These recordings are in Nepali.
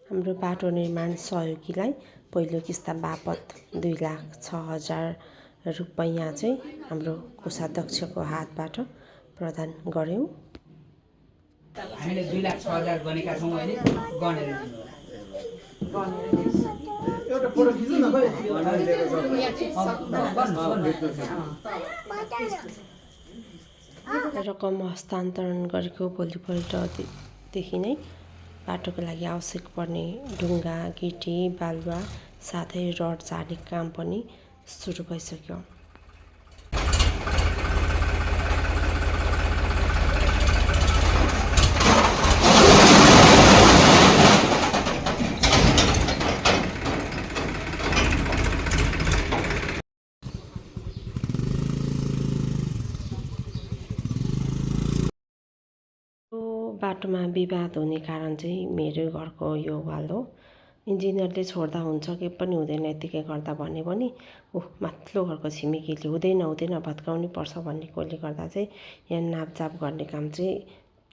हाम्रो बाटो निर्माण सहयोगीलाई पहिलो किस्ता बापत 2,06,000 रुपैयाँ चाहिँ हाम्रो कोषाध्यक्षको हातबाट प्रदान गर्यौं। हामीले 2,06,000 गनेका छौं अहिले गनेर एउटा फोटो खिच्नु न भाइ। रकम हस्तान्तरण गरेको भोलिपल्टदेखि नै बाटोको लागि आवश्यक पर्ने ढुङ्गा, गिटी, बालुवा साथै रड झार्ने काम पनि सुरु भइसक्यो। बाटोमा विवाद हुने कारण चाहिँ मेरो घरको यो वाल हो। इन्जिनियरले छोड्दा हुन्छ के पनि हुँदैन यतिकै गर्दा भन्ने पनि माथिल्लो घरको छिमेकीले हुँदैन भत्काउनै पर्छ भन्नेकोले गर्दा चाहिँ यहाँ नापजाप गर्ने काम चाहिँ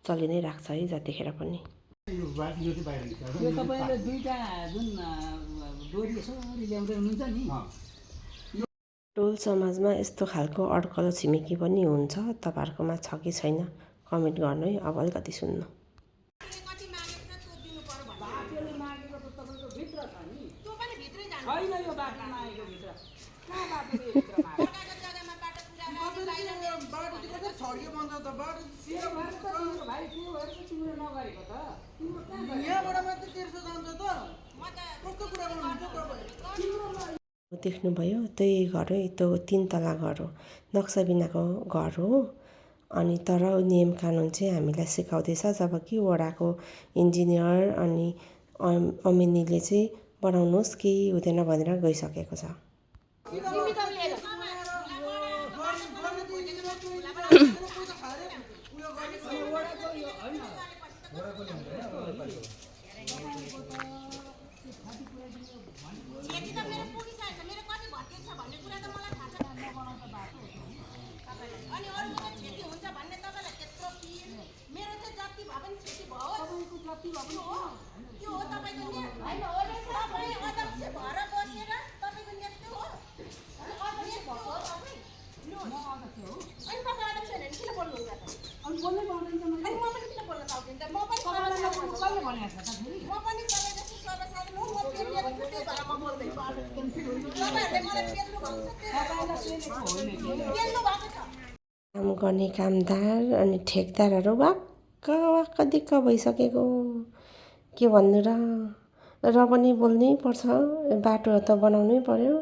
चलि नै राख्छ है जतिखेर पनि। यो तपाईले दुईटा जुन डोरी यसरी ल्याउँदै हुनुहुन्छ नि। टोल समाजमा यस्तो खालको अड्कल छिमेकी पनि हुन्छ। तपाईहरुकोमा छ कि छैन कमेन्ट गर्नु है। अब अलिकति सुन्नु। देख्नुभयो त्यही घर हो। त्यो 3 तला घर हो। नक्सा बिनाको घर हो। अनि तर नियम कानुन चाहिँ हामीलाई सिकाउँदैछ जबकि वडाको इन्जिनियर अनि अमिनीले चाहिँ बनाउनुहोस् कि हुँदैन भनेर गइसकेको छ। काम गर्ने कामदार अनि ठेकदारहरू वाक्क दिक्क भइसकेको के भन्नु र पनि बोल्नै पर्छ। बाटो त बनाउनै पर्यो।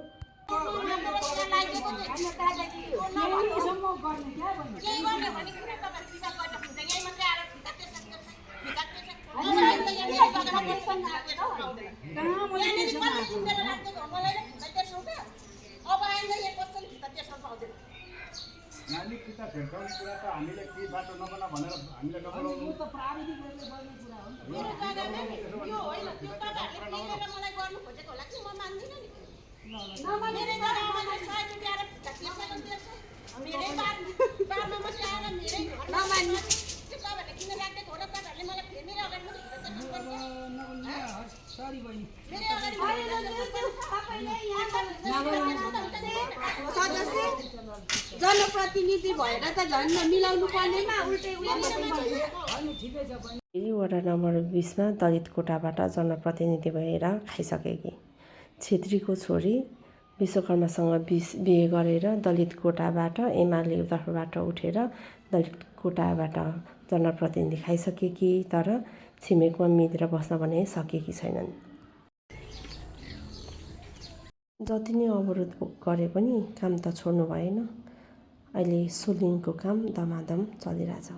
हामीले के बाटो नबना भनेर हामीले नबनाउनु त प्राविधिकले गर्ने कुरा हो नि। मेरो जग्गामा यो होइन त्यो तपाईहरुले मिलेर मलाई गर्नु खोजेको होला कि म मान्दिन नि। मेरो जग्गामा मलाई 100 रुपैयाँ र भित्ता तिर्छ। मेरै बारमा मात्रै आएर मेरै नमान्नु त्यो तपाईहरुले किन राख्दै हो र तपाईहरुले मलाई फेरि अगाडि मात्रै भित्ता तिर्छ। सरी बहिनी मेरो अगाडि तपाईले सदस्य जनप्रतिनिधि भएर त झन् मिलाउनु पर्नेमा उल्टै वडा नम्बर 20 मा दलित कोटाबाट जनप्रतिनिधि भएर खाइसकेकी छेत्रीको छोरी विश्वकर्मासँग बिहे गरेर दलित कोटाबाट एमाले तर्फबाट उठेर दलित कोटाबाट जनप्रतिनिधि खाइसकेकी तर छिमेकमा मिलेर बस्न भने सकेकी छैनन्। जति नै अवरोध गरे पनि काम त छोड्नु भएन। अहिले सोलिङको काम दमादम चलिरहेछ।